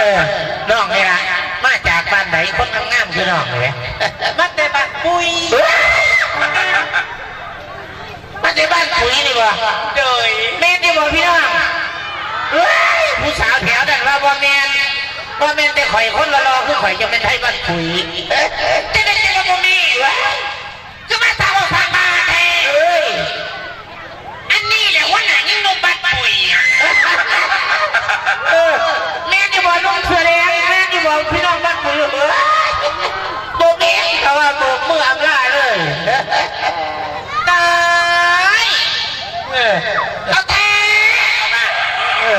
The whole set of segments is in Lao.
ເອີ ນ້ອງນີ້ລະ ມາຈາກບ້ານໃດ? ຄົນງາມໆຄືນ້ອງນີ້ແຫຼະ. ມາແຕ່ບ້ານປຸຍ. ມາແຕ່ບ້ານປຸຍນີ້ບໍ່? ໂດຍ. ແມ່ນຢູ່ບໍ່ພີ່ນ້ອງ? ເອີຍ ຜູ້ສາວແຖວນັ້ນວ່າບໍ່ແມ່ນ, ບໍ່ແມ່ນແຕ່ຂ້ອຍຄົນຫຼໍ່ໆຄືຂ້ອຍ ຈະແມ່ນໄທບ້ານປຸຍ. ຈັ່ງໃດຈັ່ງວ່າບໍ່ມີວະ? ຄືມາສ້າງເວົ້າສ້າງບ້າແທ້? ເອີຍ ອັນນີ້ແຫຼະຫົວໜ້າຍິງນົກບັດປຸຍ. ເອີ ແມ່ນຢູ່ບໍ່ ໜຸ່ມເສື້ອແດງ? ແມ່ນຢູ່ບໍ່ ພີ່ນ້ອງບັດປຸຍ? ເອີຍ ບໍ່ແມ່ນ ເຂົາວ່າໂບກມືອຳລາເລີຍ. ຕາຍ ເອີ ເອົາແທ້ ເອີ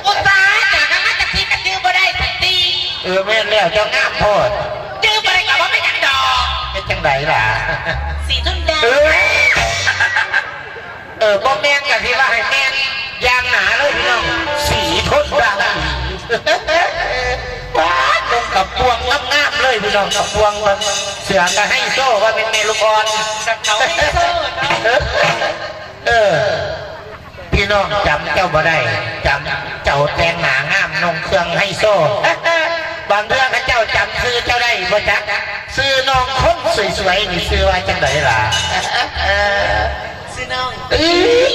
ອຸດສ່າຈາກກັນມາຈັກທີກະຈື່ບໍ່ໄດ້ສັກທີ. ເອີ ແມ່ນແລ້ວ ເຈົ້າງາມໂພດ. ຈື່ບໍ່ໄດ້ກະບໍ່ເປັນຫຍັງດອກ. ເຮັດຈັ່ງໃດລະ? ສີທົນໄດ້. ເອີຍ ເອີ ບໍ່ແມ່ນກະຊິວ່າໃຫ້ແມ່ນຢ່າງໜາເລີຍພີ່ນ້ອງ ສີທົນໄດ້. ປາດ ນຸ່ງກະປວງງາມໆເລີຍພີ່ນ້ອງ ກະປວງເບິ່ງ ເສື້ອກະໄຮໂຊ ວ່າແມ່ນແມ່ລູກອ່ອນ ກະເຂົາໄຮໂຊເນາະ. ເອີ ພີ່ນ້ອງຈຳເຈົ້າບໍ່ໄດ້ ຈຳເຈົ້າແຕ່ງໜ້າງາມ ນຸ່ງເຄື່ອງໄຮໂຊ. ບາງເທື່ອເຂົາເຈົ້າຈຳຊື່ເຈົ້າໄດ້ບໍ່ຈັກ ຊື່ນ້ອງຄົນສວຍໆນີ້ຊື່ວ່າຈັ່ງໃດລະ? ຊື່ນ້ອງ ເອີ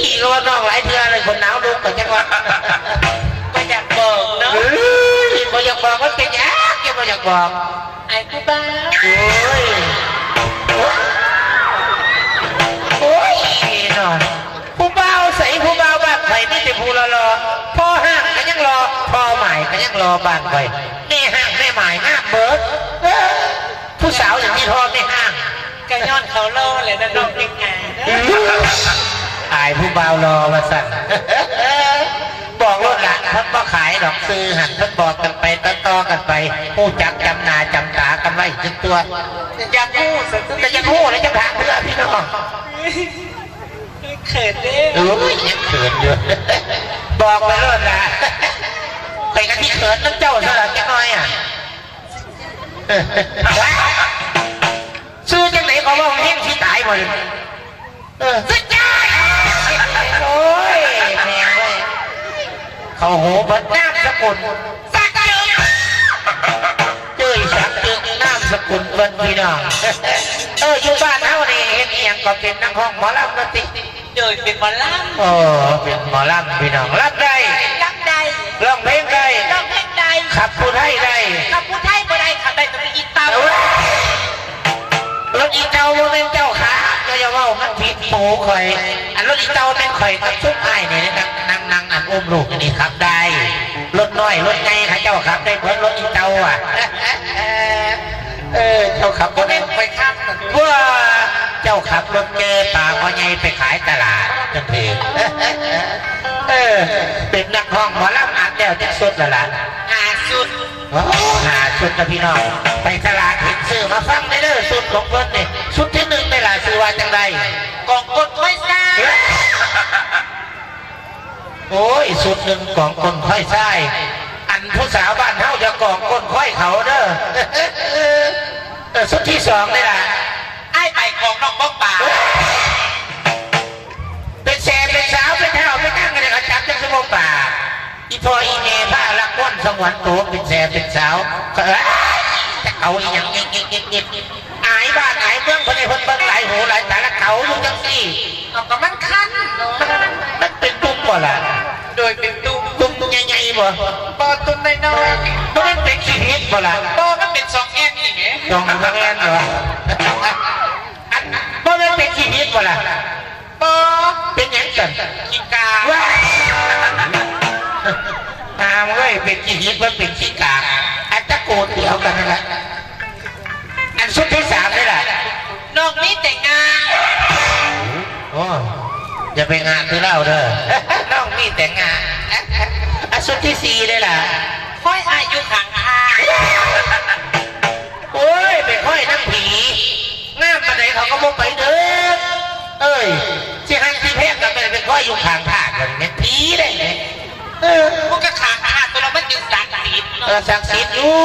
ຍ ກໍວ່ານ້ອງຫຼາຍເທື່ອເລີຍ ຄົນໜາວລຸກກໍຈັ່ງວ່າ ບໍ່ຢາກບອກເນາະ. ເອີຍ ບໍ່ຢາກບອກ ມັນເປັນຫຍັງຈຶ່ງບໍ່ຢາກບອກ? ອ້າຍຜູ້ບ່າວ. ໂອ້ຍ ໂອ້ຍເນາະ ຜູ້ບ່າວໃສ? ຜູ້ບ່າວບ້ານຂ້ອຍມີແຕ່ຜູ້ຫຼໍ່ໆ ພໍ່ຮ້າງກໍຍັງຫຼໍ່ ພໍ່ໝ້າຍກໍຍັງຫຼໍ່ບ້ານຂ້ອຍ ແມ່ຮ້າງແມ່ໝ້າຍງາມເບິດ. ເອີ ຜູ້ສາວຢ່າງມີພໍ່ແມ່ຮ້າງ ກະຍ້ອນເຂົາຫຼໍ່ແຫຼະເນາະ ນ້ອງເປັນຫຍັງ? ອາຍຜູ້ບ່າວຫຼໍ່ວ່າຊັ້ນ. ບອກໂລດລະ ເພິ່ນບໍ່ຂາຍດອກຊື່ຫັ້ນ ເພິ່ນບອກກັນໄປ ຕໍ່ໆກັນໄປ ຮູ້ຈັກຈຳໜ້າຈຳຕາກັນໄວ້ ຈະຕົວະ ຢາກຮູ້ຊັ້ນ ກະຢາກຮູ້ແລ້ວ ຈະຖາມເພື່ອພີ່ນ້ອງ. ເຂີນເດ້. ໂອ້ຍ ຍັງເຂີນຢູ່ ບອກໄປໂລດລະ ຂ້ອຍກະຊິເຂີນນຳເຈົ້າຊັ້ນລະຈັກໜ້ອຍອະ. ຊື່ຈັ່ງໃດ ເຂົາເວົ້າແຮງຊິຕາຍບໍ່ນີ້? ເອີ ສຸດຍອດ. ໂອ້ຍ ແມ່ເອີຍ ເຂົ້າຫູເບິດ. ນາມສະກຸນ ສັກຈຶກ ເຈີ້ຍສັກຈຶກ ນາມສະກຸນເພິ່ນພີ່ນ້ອງ. ເອີ ຢູ່ບ້ານເຮົານີ້ເຮັດອີ່ຫຍັງກໍເປັນນັກຮ້ອງໝໍລຳວ່າຕິ? ໂດຍ ເປັນໝໍລຳ. ໂອ້ ເປັນໝໍລຳພີ່ນ້ອງ ລຳໄດ້ ລຳໄດ້ ຮ້ອງເພງໄດ້ ຮ້ອງເພງໄດ້ ຂັບຜູ້ໄທໄດ້ ຂັບຜູ້ໄທບໍ່ໄດ້ ຂັບໄດ້ແຕ່ລົດອີ່ເຕົ່າ. ລົດອີ່ເຕົ່າບໍ່ແມ່ນເຈົ້າຂັບ ເຈົ້າຢ່າເວົ້າ ມັນຜິດຫູຂ້ອຍ. ອັນລົດອີ່ເຕົ່າແມ່ນຂ້ອຍກັບຊຸມອ້າຍນີ້ ນັ່ງ ນັ່ງ ນັ່ງອັນອຸ້ມລູກຢູ່ນີ້ຂັບໄດ້. ລົດນ້ອຍລົດໃຫຍ່ເຂົາເຈົ້າຂັບໄດ້ເບິດ ລົດອີ່ເຕົ່າອະ. ເອີ ເຈົ້າຂັບບໍ່ໄດ້ ຂ້ອຍຂັບ. ເຈົ້າຂັບລົດແກ່ ພາພໍ່ໃຫຍ່ໄປຂາຍຕະຫຼາດຈັ່ງຊີ້. ເອີ ເປັນນັກຮ້ອງໝໍລຳອັດແລ້ວຈັກຊຸດລະລະ? ຫ້າຊຸດ. ໂອ້ ຫ້າຊຸດນະພີ່ນ້ອງ ໄປຕະຫຼາດເຫັນຊື້ມາຟັງແດ່ເດີ. ຊຸດຂອງເພິ່ນນີ້ ຊຸດທີໜຶ່ງນີ້ລະ ຊື່ວ່າຈັ່ງໃດ? ກອງກົ້ນຄວາຍຊາຍ. ໂອ້ຍ ຊຸດໜຶ່ງກອງກົ້ນຄວາຍຊາຍ ອັນຜູ້ສາວບ້ານເຮົາຢ່າກອງກົ້ນຄວາຍເຂົາເດີ. ເອີ ຊຸດທີສອງນີ້ລະ ອ້າຍໄປກອງນ້ອງບໍ່ປາ. ເປັນແສບເປັນສາວ ເປັນທ້າວເປັນນາງ ກໍໄດ້ເຂົາຈັບຈັ່ງຊິບໍ່ປາກ. ອີ່ພໍ່ອີ່ແມ່ພາລັກມວນສະຫງວນໂຕ ເປັນແສບເປັນສາວ ເຂົາເອີ້ນ ຈະເອົາອີ່ຫຍັງ ງຶດໆ ອາຍບ້ານອາຍເມືອງ ເພິ່ນໃຫ້ເພິ່ນເບິ່ງຫຼາຍຫູຫຼາຍຕາ ລະເຂົາຢູ່ຈັ່ງຊີ້. ເອົາ ກໍມັນຄັນເນາະ. ມັນ ມັນເປັນຕຸ່ມບໍ່ລະ? ໂດຍ ເປັນຕຸ່ມ. ຕຸ່ມໃຫຍ່ໆບໍ່? ບໍ່ ຕຸ່ມນ້ອຍໆ. ບໍ່ແມ່ນເປັນຂີ້ຫີດບໍ່ລະ? ບໍ່ ມັນເປັນສອງແອນນີ້ແໝ. ສອງ ສອງແອນບໍ່? ອັນ ບໍ່ແມ່ນເປັນຂີ້ຫີດບໍ່ລະ? ບໍ່. ເປັນຫຍັງຊັ້ນ? ຂີ້ກາກ. ວ້າຍ ຫາມເອີຍ ເປັນຂີ້ຫີດ ມັນເປັນຂີ້ກາກ ອັນຕະໂກນດຽວກັນນັ້ນລະ. ອັນຊຸດທີສາມນີ້ລະ? ນ້ອງມີແຕ່ງາ. ໂອ້ ຢ່າໄປງາຄືລາວເດີ ນ້ອງມີແຕ່ງາ. ອັນຊຸດທີສີ່ນີ້ລະ? ຄ້ອຍອ້າຍຢູ່ຂ້າງທາງ. ໂອ້ຍ ໄປຄ້ອຍນຳຜີ ງາມປານໃດເຂົາກໍບໍ່ໄປເດີ. ເອີຍ ຊິຮັກຊິແພງກໍໄປ ໄປຄ້ອຍຢູ່ຂ້າງທາງ ມັນແມ່ນຜີໄດ໋. ເອີ ມັນກໍຂ້າງທາງຕົວເນາະ ມັນຈຶ່ງສັກສິດເນາະ. ເອີ ສັກສິດຢູ່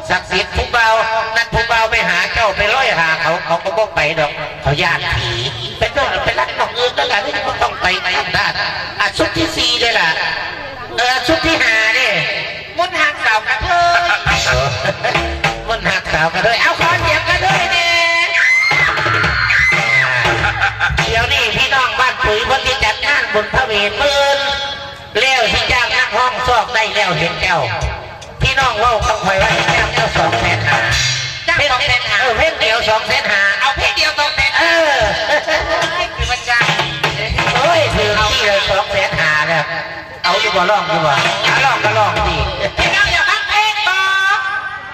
ສັກສິດ. ຜູ້ບ່າວ ນັດຜູ້ບ່າວໄປຫາເຈົ້າ ໄປລອຍຫາເຂົາ ເຂົາກໍບໍ່ໄປດອກ ເຂົາຢ້ານຜີ. ໄປນອນ ໄປລັກນອກອື່ນແລ້ວກັນ ບໍ່ຕ້ອງໄປຂ້າງທາງ. ອາ ຊຸດທີສີ່ເດ້ລະ? ເອີ ຊຸດທີຫ້າເດ້? ມົນຮັກສາວ ສາວກະເທີຍ ເອົາ ຂໍສຽງກະເທີຍແດ່. ດຽວນີ້ພີ່ນ້ອງບ້ານປຸຍເພິ່ນຊິຈັດງານບຸນພະເວດມື້ອື່ນ ແລ້ວຊິຈ້າງນັກຮ້ອງຊອກໄດ້ແລ້ວເຫັນແລ້ວ. ພີ່ນ້ອງເວົ້າກັບຂ້ອຍວ່າຊິຈ້າງເຈົ້າສອງແສນຫ້າ. ຈ້າງສອງແສນຫ້າ? ເອີ ເພງດຽວສອງແສນຫ້າ. ເອົາເພງດຽວສອງແສນຫ້າ? ເອີ. ໂອ້ຍ ຄືວ່າຈ້າງ. ໂອ້ຍ ຖືກທີ່ລະສອງແສນຫ້າແລ້ວ. ເອົາຢູ່ບໍ່? ຮ້ອງຢູ່ບໍ່? ຖ້າຮ້ອງກະຮ້ອງຕິ. ພີ່ນ້ອງຢາກຟັງເພງບໍ່?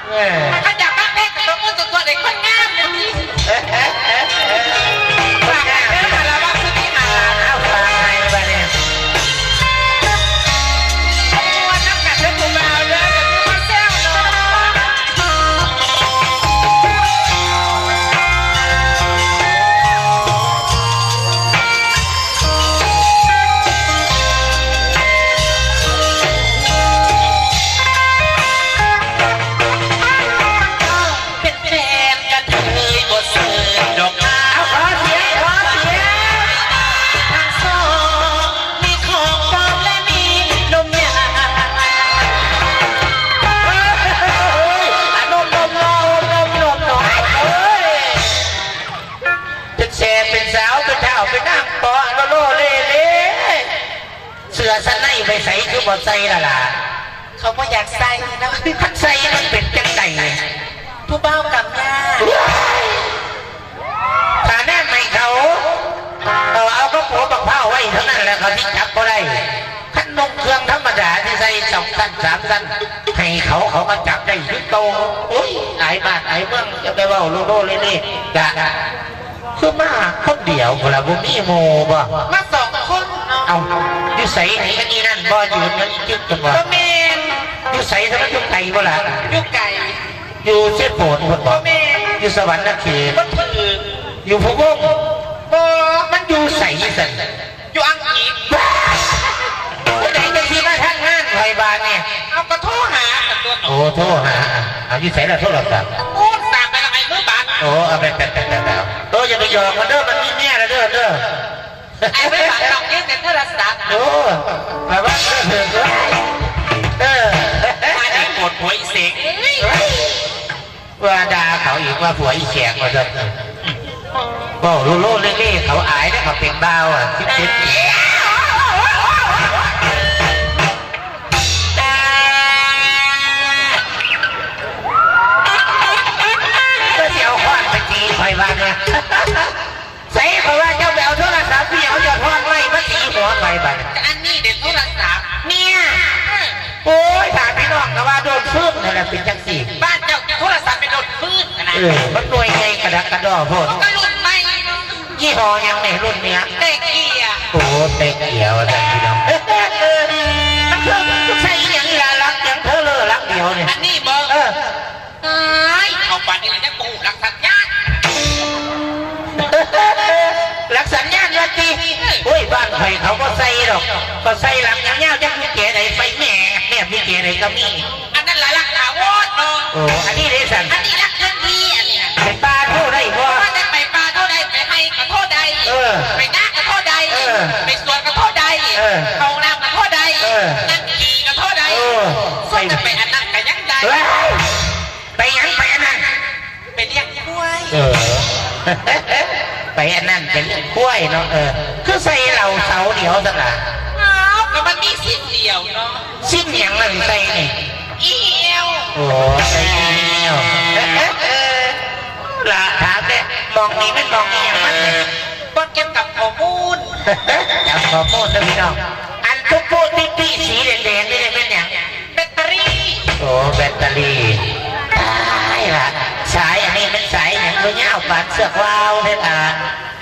ເອີ ຄັນຢາກຟັງເພງກະຕົບມືຕົວໆ ໃຫ້ຄົນງາມແດ່ຕິ. ຝາກໃຫ້ເດີ ລະວັງສຸນີຫ້າລ້ານ. ເອົາ ຝາກໃຫ້ບາດນີ້ ມ່ວນນຳກັນເດີຜູ້ບ່າວເດີ ຢ່າລືມມາແຊວເນາະ. ເປັນແຟນກະເທີຍບໍ່ເຊີນດອກ. ເອົາ ຂໍສຽງ ຂໍສຽງ. ທັງສອງມີຂອງປອມ ແລະ ມີນົມຢາ. ເອີຍ ອາ ນົມ ນົມ ນົມ ນົມ ນົມ ເອີຍ. ເປັນແສເປັນສາວ ເປັນທ້າວເປັນນາງ ເປາະໂລໂລເລເລ. ເສື້ອຊັ້ນໃນໄປໃສຄືບໍ່ໃສ່ລະຫຼານ? ເຂົາບໍ່ຢາກໃສ່ເນາະ. ຄັນໃສ່ມັນເປັນຈັ່ງໃດ? ຜູ້ບ່າວກຳຍາ. ຖ້າແນມໃຫ້ເຂົາ ເອົາ ເອົາກະໂປບັກພ້າວໄວ້ເທົ່ານັ້ນແຫຼະ ເຂົາຊິຈັບບໍ່ໄດ້. ຄັນນຸ່ງເຄື່ອງທຳມະດາທີ່ໃສ່ສອງຊັ້ນສາມຊັ້ນ ໃຫ້ເຂົາ ເຂົາກະຈັບໄດ້ຄືເກົ່າ. ໂອ້ຍ ອາຍບ້ານອາຍເມືອງ ຈະໄປເວົ້າໂລໂລເລເລ. ກະ ຄືມາຄົນດຽວພຸ້ນລະ ບໍ່ມີໝູ່ບໍ່? ມາສອງຄົນເນາະ. ເອົ້າ ຢູ່ໃສ? ອັນນີ້ນັ້ນບໍ່ ຢືນຢູ່ຈຸດພຸ້ນບໍ່? ບໍ່ແມ່ນ. ຢູ່ໃສ? ທຳໄມ ຢູ່ໄກບໍ່ລະ? ຢູ່ໄກ. ຢູ່ເຊໂປນພຸ້ນບໍ່? ບໍ່ແມ່ນ. ຢູ່ສະຫວັນນະເຂດ? ບໍ່ຖືກ. ຢູ່ພູວົງ? ບໍ່. ມັນຢູ່ໃສຊັ້ນ? ຢູ່ອັງກິດ. ຜູ້ໃດຈັ່ງຊິມາທັກງານຂ້ອຍບາດນີ້? ເອົາ ກະໂທຫາ ໂອ້ ໂທຫາ. ເອົາ ຢູ່ໃສລະໂທລະສັບ? ໂອ້ ຕາມໄປລະໄອ້ມືບາດ. ໂອ້ ເອົາໄປ ໄປ ໄປ ໄປ. ເອີ ຢ່າໄປຫຍອກມັນເດີ ມັນມີເມຍລະເດີ ເດີ. ໄອ້ມືບາດຕ້ອງຍິງແຕ່ໂທລະສັບ. ໂອ້ ລະວັງເດີ ເດີ. ເອີ ມານີ້ໂກດຫົວອີເສັງ. ວ່າດ່າເຂົາອີກວ່າຜົວອີແຂກວ່າຊັ້ນ. ເວົ້າໂລໂລເລເລ ເຂົາອາຍເດ້ ເຂົາເປັນບ່າວ ສິບເຈັດປີ. ເພິ່ນຊິເອົາຄ້ອນໄປຕີຂ້ອຍວ່າແນ່. ໃສ ເຂົາວ່າເຈົ້າໄປເອົາໂທລະສັບ ເອົາຢອດຮອກໄມ້ມາຕີຫົວຂ້ອຍບາດນີ້. ອັນນີ້ເດໂທລະສັບເມຍ. ໂອ້ຍ ຖ້າພີ່ນ້ອງກະວ່າໂດນຟືນຫັ້ນລະ ເປັນຈັ່ງຊີ້. ບ້ານເຈົ້າໂທລະສັບເປັນໂດນຟືນຫັ້ນນະ. ເອີ ມັນໜ່ວຍໃຫຍ່ກະດັກກະດໍໂພດ. ມັນກະລຸ້ນໃໝ່ເນາະ. ຍີ່ຫໍ້ຫຍັງນີ້ ລຸ້ນຫຍັງ? ເຕເກຍ. ໂອ້ ເຕເກຍວ່າຊັ້ນພີ່ນ້ອງ. ມັນຄືໃສ່ອີ່ຫຍັງລະ ຫຼັກຫຍັງເທີເລີຫຼັກດຽວນີ້? ອັນນີ້ບໍ່? ເອີ. ຕາຍ ເຂົ້າປານນີ້ລະຍັງບໍ່ຮູ້ຫຼັກສັນຍານ. ຫຼັກສັນຍານວ່າຕິ? ໂອ້ຍ ບ້ານຂ້ອຍເຂົາບໍ່ໃສ່ດອກ. ເຂົາໃສ່ຫຼັກຍາວໆ ຈັກຢູ່ແຈໃດ ໄຟແໝບແໝບຢູ່ແຈໃດກະມີ. ອັນນັ້ນລະຫຼັກຖາວອນເນາະ. ໂອ້ ອັນນີ້ເດຊັ້ນ? ອັນນີ້ຫຼັກເຄື່ອນທີ່ ອັນນີ້ນະ. ໄປປ່າໂທໄດ້ບໍ່? ວ່າແຕ່ໄປປ່າໂທໄດ້ ໄປໄຮ່ກະໂທໄດ້. ເອີ ໄປນາກະໂທໄດ້. ເອີ ໄປສວນກະໂທໄດ້. ເອີ ເຂົ້າຫ້ອງນ້ຳກະໂທໄດ້. ເອີ ນັ່ງຂີ້ກະໂທໄດ້. ເອີ ສ່ວນແຕ່ໄປອັນນັ້ນກະຍັງໄດ້. ເອີ ໄປຫຍັງໄປອັນນັ້ນ? ໄປລ້ຽງຄວາຍ. ເອີ ໄປອັນນັ້ນໄປລ້ຽງຄວາຍເນາະ. ເອີ ຄືໃສ່ເຫຼົ້າເສົາດຽວຊັ້ນລະ? ອ້າວ ກະມັນມີສິ້ນດຽວເນາະ. ສິ້ນຫຍັງລະໃສ່ນີ້? ອີ່ແອວ. ໂອ້ ໃສ່ອີ່ແອວ. ລະຖາມແດ່ ໝ່ອງນີ້ແມ່ນໝ່ອງອີ່ຫຍັງມັນນີ້? ບ່ອນເກັບກັບຂໍ້ມູນ. ກັບຂໍ້ມູນເດີພີ່ນ້ອງ. ອັນປຸປຸຕິຕິສີແດງໆນີ້ແມ່ນຫຍັງ? ແບັດຕະຣີ. ໂອ້ ແບັດຕະຣີ. ຕາຍລະ ສາຍອັນນີ້ແມ່ນສາຍຫຍັງ ຄືຍາວປານເຊືອກວາວແທ້ລະ?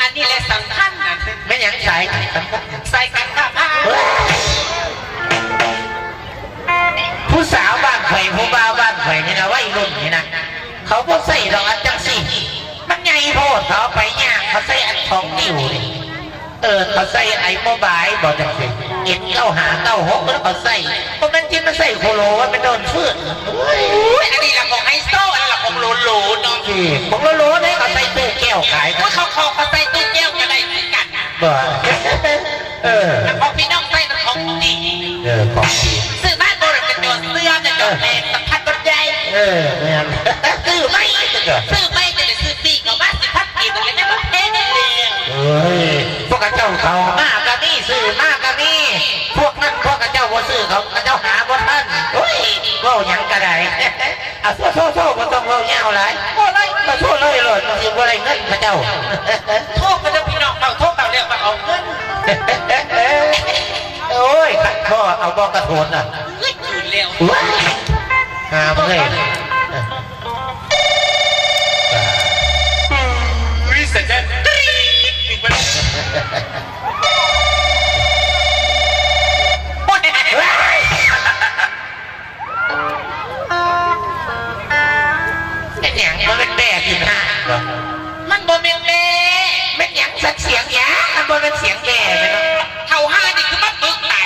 ອັນນີ້ແຫຼະສຳຄັນນະ. ແມ່ນຫຍັງສາຍນີ້ສຳຄັນ? ສາຍການຄ້າ. ເຮີ້ຍ ຜູ້ສາວບ້ານຂ້ອຍ ຜູ້ບ່າວບ້ານຂ້ອຍນີ້ນະ ໄວລຸ້ນນີ້ນະ ເຂົາບໍ່ໃສ່ດອກອັນຈັ່ງຊີ້ ມັນໃຫຍ່ໂພດ. ເຂົາເອົາໄປຍາກ ເຂົາໃສ່ອັນສອງນິ້ວນີ້. ເອີ ເຂົາໃສ່ໄອໂມບາຍບໍ່ ຈັ່ງຊີ້ ເອັມເກົ້າຫ້າເກົ້າຫົກ ເຂົາໃສ່. ບໍ່ແມ່ນທີ່ມາໃສ່ໂຄໂລວ່າແມ່ນໂດນຟືນ. ໂອ້ຍ ອັນນີ້ລະຂອງໄຮໂຊ ອັນນັ້ນລະຂອງໂຫຼໂຫຼເນາະ. ຂອງໂຫຼໂຫຼເດ້ ເຂົາໃສ່ຕູ້ແກ້ວຂາຍ. ໂອ້ຍ ເຂົາ ເຂົາ ເຂົາໃສ່ຕູ້ແກ້ວກະໄດ້ຄືກັນ. ບໍ່ ເອີ ຂອງພີ່ນ້ອງໃສ່ນັ້ນຂອງດີ. ເອີ ຂອງດີ. ຊື້ມາໂຕລະກະຈອດເສື້ອ ກະຈອດແລກ ສຳຄັນບໍ່ໄດ້. ເອີ ແມ່ນ ຊື້ໃໝ່ ຊື້ໃໝ່ຈະໄດ້ຊື້ປີກເຂົ້າມາສິບພັນກີບ ແລ້ວຍັງບໍ່ແພງເລີຍ. ໂອ້ຍ ພວກເຂົາເຈົ້າເຂົ້າມາກໍມີ ຊື້ມາກໍມີ ພວກນັ້ນພວກເຂົາເຈົ້າບໍ່ຊື້ ເຂົາ ເຂົາເຈົ້າຫາບໍ່ທັນ. ໂອ້ຍ ເວົ້າຫຍັງກໍໄດ້. ອາ ໂທ ໂທ ໂທ ບໍ່ຕ້ອງເວົ້າຍາວຫຼາຍ ໂທເລີຍ ມາໂທເລີຍໂລດ ມັນຊິບໍ່ໄດ້ເງິນເຂົາເຈົ້າ. ໂທໄປເດີ້ພີ່ນ້ອງເຮົາ ໂທເຂົ້າແລ້ວມາເອົາເງິນ. ໂອ້ຍ ຄັນພໍ່ເອົາບໍ່ກະໂທນນະ ເຮີ້ຍ ຄືນແລ້ວ ວ້າຍ ຫາເມື່ອຍ. ເຮີ້ຍ ສະເດັດ ກຣີດ ໂອ້ຍ ເປັນຫຍັງ? ບໍ່ແມ່ນແບ້ທີ່ຫ້າງບໍ່? ມັນບໍ່ແມ່ນແບ້. ແມ່ນຫຍັງສັນ? ສຽງຫຍັງ? ມັນບໍ່ແມ່ນສຽງແບ້ແມ່ນບໍ່? ເຖົ້າຫ່ານີ້ຄືມາປຶກຕາຍ.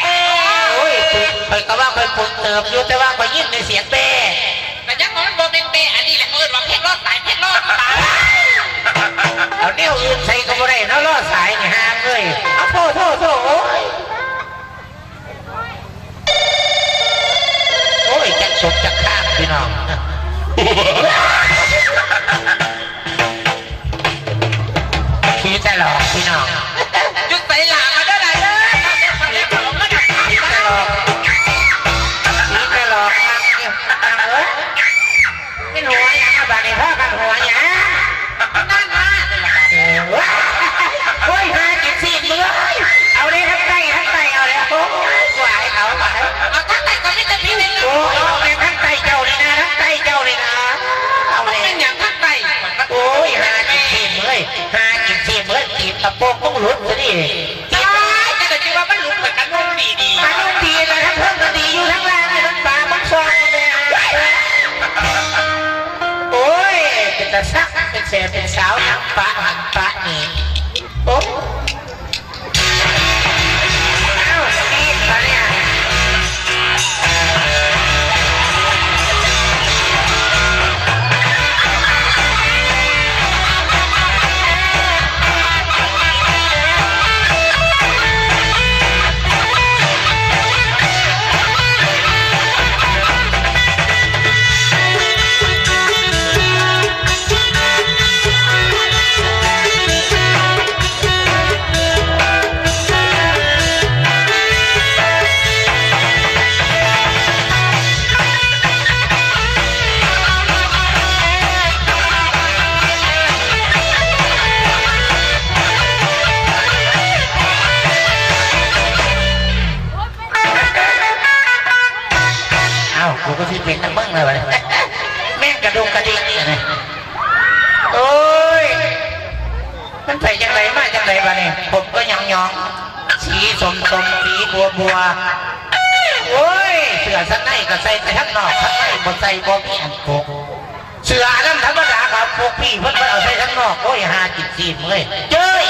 ໂອ້ຍ ປຶກ ຂ້ອຍກໍວ່າຂ້ອຍປຶກເຕີບຢູ່ ແຕ່ວ່າຂ້ອຍຍິນແຕ່ສຽງແບ້. ກໍຍັງວ່າມັນບໍ່ແມ່ນແບ້. ອັນນີ້ແຫຼະເອີ້ນວ່າເພງລໍສາຍ ເພງລໍສາຍ. ເອົາແນວອື່ນໃສ່ກໍບໍ່ໄດ້ເນາະ ລໍສາຍນີ້ ຫ່າເອີຍ. ເອົາ ໂທ້ ໂທ້ ໂທ້ ໂອ້ຍ. ໂອ້ຍ ຈັກສົບຈັກຄາມພີ່ນ້ອງ. ຜີຕະຫຼອກພີ່ນ້ອງ. ຢູ່ໃສຫຼ້າ? ມາເດີ້ຫຼ້າເດີ້. ຜີຕະຫຼອກ ຜີຕະຫຼອກ ນາງເອີຍ ນາງເອີຍ. ແມ່ນຫົວຫຍັງລະບາດນີ້ ພາກັນຫົວຫຍັງ? ນັ້ນນະ ໂອ້ຍ ຫາກິນຊີ້ນເມື່ອຍ. ເອົາເດ້ ທັງໃຕ້ທັງໃຕ້ ເອົາແລ້ວ. ໂອ້ຍ ຫວາຍ ເອົາ ຫວາຍ ເອົາທັງໃຕ້ກໍມີແຕ່ພີ້ເດ້. ໂອ້ຍ ເອົາແມ່ນທັງໃຕ້ເຈົ້ານີ້ນະ ທັງໃຕ້ເຈົ້ານີ້ນະ. ເອົາແລ້ວ ເປັນຫຍັງທັງໃຕ້? ໂອ້ຍ ຫາກິນຊີ້ນເມື່ອຍ ຫາກິນຊີ້ນເມື່ອຍ ຕີນກະໂປງມຶງຫຼຸດຊະນີ້. ຕາຍ ຈັກກະຊິວ່າມັນຫຼຸດ ຂ້ອຍກະນຸ່ງດີໆ ກະນຸ່ງດີລະ ທັງເທິງກະດີຢູ່ ທັງລ່າງນີ້ມັນປາມັນຊອກແດ່. ໂອ້ຍ ເປັນຕາຊັກ ເປັນແສບເປັນສາວ ທັງປະຫັ້ນປະນີ້. ໂອ້ຍ ເອົ້າ ອີກບາດນີ້. ອ້າວ ກູກໍຊິເປັນນຳມຶງແລ້ວບັດນີ້ ແມ່ງກະດຸກກະດິກແທ້ນີ້. ໂອ້ຍ ມັນໄປຈັ່ງໃດມາຈັ່ງໃດບັດນີ້? ຜົມກໍຫຍອງໆ ສີສົ້ມໆ ສີບົວໆ. ໂອ້ຍ ເສື້ອຊັ້ນໃນກໍໃສ່ແຕ່ທາງນອກ ທາງໃນບໍ່ໃສ່ ບໍ່ມີອັນປົກ. ເສື້ອອັນນັ້ນທຳມະດາຂອງພວກພີ່ ເພິ່ນບໍ່ເອົາໃສ່ທາງນອກ. ໂອ້ຍ ຫາກິນຊີ້ນເອີຍ. ເຈີ້ຍ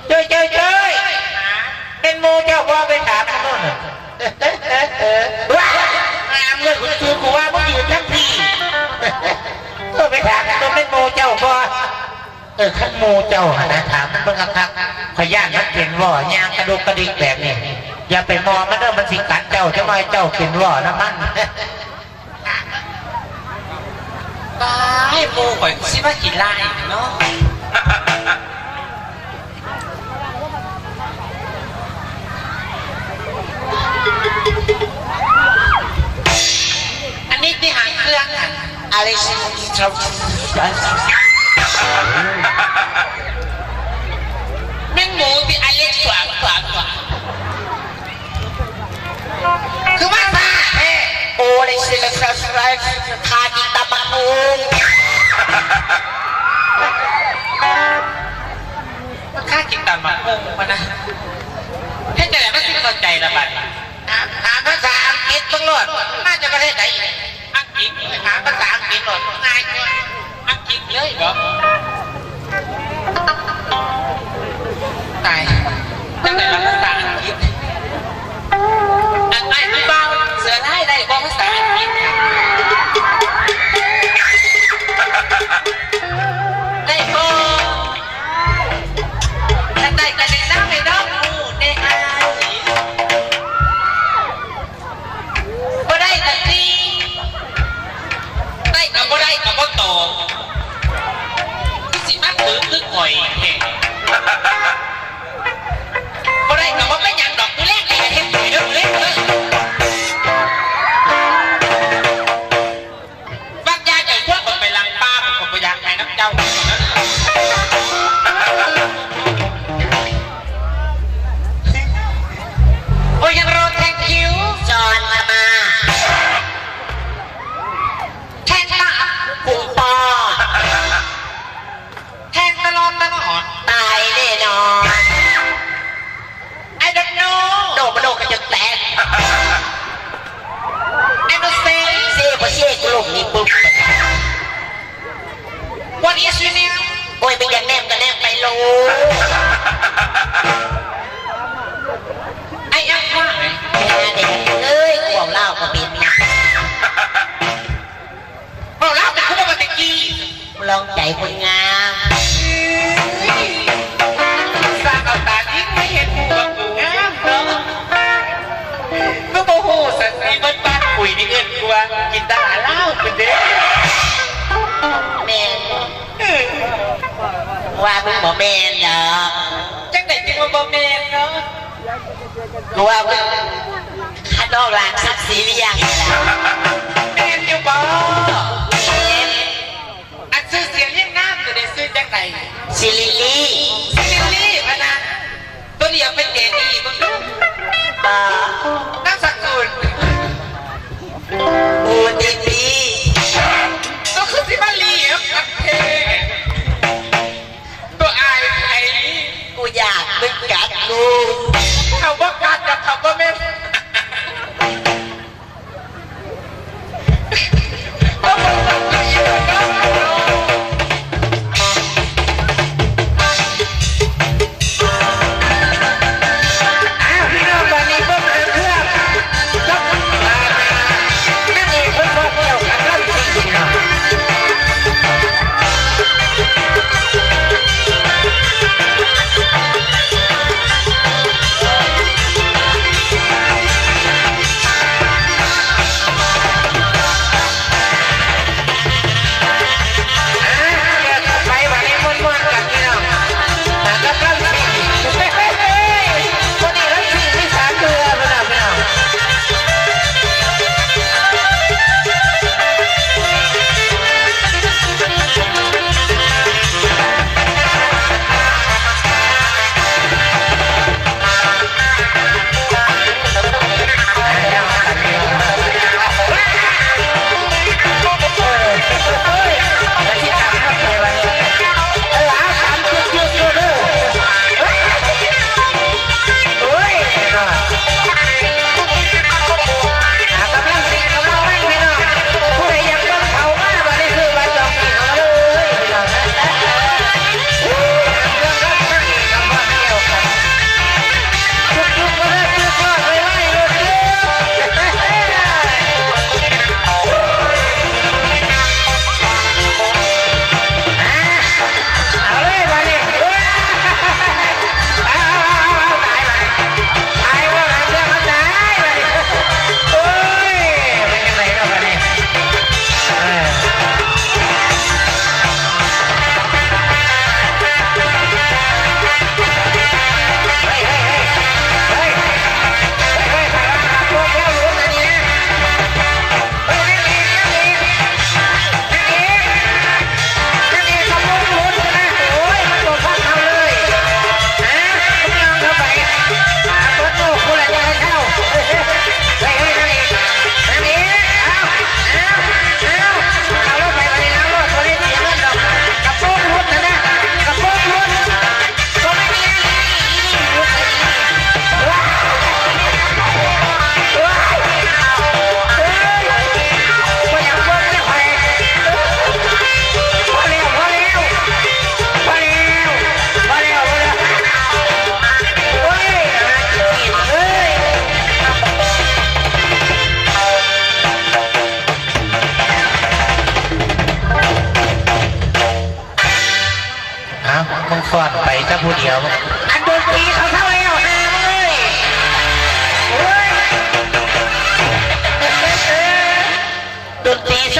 ເຈີ້ຍ ເຈີ້ຍ ເຈີ້ຍ ເປັນໝູ່ເຈົ້າບໍ່? ໄປຖາມທາງໂນ້ນ. ວ້າຍ ຫາເງິນ ກູວ່າມຶງຢືນທາງພີ້. ເອີ ໄປຖາມເບິ່ງ ແມ່ນໝູ່ເຈົ້າບໍ່? ເອີ ຄັນໝູ່ເຈົ້າຫັ້ນນະ ຖາມມັນເບິ່ງຄັກໆ. ຂ້ອຍຢ້ານມັນເປັນຫວໍ້ ຍ່າງກະດຸກກະດິກແບບນີ້. ຢ່າໄປໝໍ້ມັນເດີ ມັນຊິກັດເຈົ້າ. ຈັກໜ້ອຍເຈົ້າເປັນຫວໍ້ນຳມັນ. ຕາຍ ໝູ່ຂ້ອຍຄືຊິມາຂີ້ລ້າຍເນາະ. ອັນນີ້ທີ່ຫາງເຄື່ອງຫັ້ນ ອາເລັກ ແມ່ນໝູ່ຕິ ອາເລັກ ສວາມ ສວາມ ສວາມ. ຄືມາຊ້າແທ້? ໂອ້ ໄດ້ຊິລະ ຂ້າກິນຕຳບັກຫຸ່ງ ຂ້າກິນຕຳບັກຫຸ່ງ ພະນະ. ເຮັດຈັ່ງໃດມັນຊິເຂົ້າໃຈລະບັດນີ້? ຖາມ ຖາມພາສາອັງກິດເບິ່ງໂລດ. ມາຈາກປະເທດໃດ? ອັງກິດ. ຖາມພາສາອັງກິດໂລດ ງ່າຍກວ່າ. ອັງກິດເລີຍບໍ? ຕາຍ ຈັ່ງໃດລະພາສາອັງກິດ? ອັນ ອ້າຍຜູ້ບ່າວເສືອລາຍ ໄດ້ບໍ່ພາສາອັງກິດ? ໄດ້ບໍ່? ຄັນໄດ້ກະແນະນຳໃຫ້ນ້ອງຮູ້ແດ່ອ້າຍ. ແຕ່ຊີເບິດບ້ານປຸຍນີ້ເອີ້ນກວ່າກິນແຕ່ເຫຼົ້າພຸ້ນເດ້. ແມ່ນ ເອີ ວ່າມຶງບໍ່ແມ່ນດອກ. ຈັ່ງໃດຈຶ່ງວ່າບໍ່ແມ່ນເນາະ? ກະວ່າມຶງຄັດອອກລ້າງສັກສີວຽງນີ້ລະ. ແມ່ນຢູ່ບໍ່? ແມ່ນ. ອັນຊື່ສຽງຮຽງນາມໂຕນີ້ຊື່ຈັ່ງໃດ? ຊິລິລີ. ຊິລິລີພະນະ. ໂຕນີ້ເອົາໄປແກງອີ່ເບິ່ງດູ. ບໍ່. ນາມສະກຸນ? ອູຕິປີ. ໂຕຄືຊິມາລີບຄັກແທ້? ໂຕອາຍໃຜ? ກູຢາກມຶງກັດກູ. ເຂົາບໍ່ກັດດອກ ເຂົາບໍ່ແມ່ນ. ອ້າວ ພີ່ນ້ອງ ບາດນີ້ເບິ່ງຫາງເຄື່ອງ ກັບ ອ່າ ນາງເອກເພິ່ນບໍ່ກ່ຽວກັນນຳ ພີ່ນ້ອງ. ອ່າ ດຽວຕໍ່ໄປບາດນີ້ມ່ວນໆກັນພີ່ນ້ອງ ອ່າ ກຳລັງຊິງ ເຮີ້ຍ ຄົນນີ້ລາວຊິງມີສາມເທື່ອພຸ້ນນະພີ່ນ້ອງ. ອ້າວ ມຶງຟ້ອນໄປຊະຜູ້ດຽວ. ອັນດົນຕີເຂົາເຊົາແລ້ວ ຫາເອີຍ. ໂອ້ຍ ດົນຕີເຊົ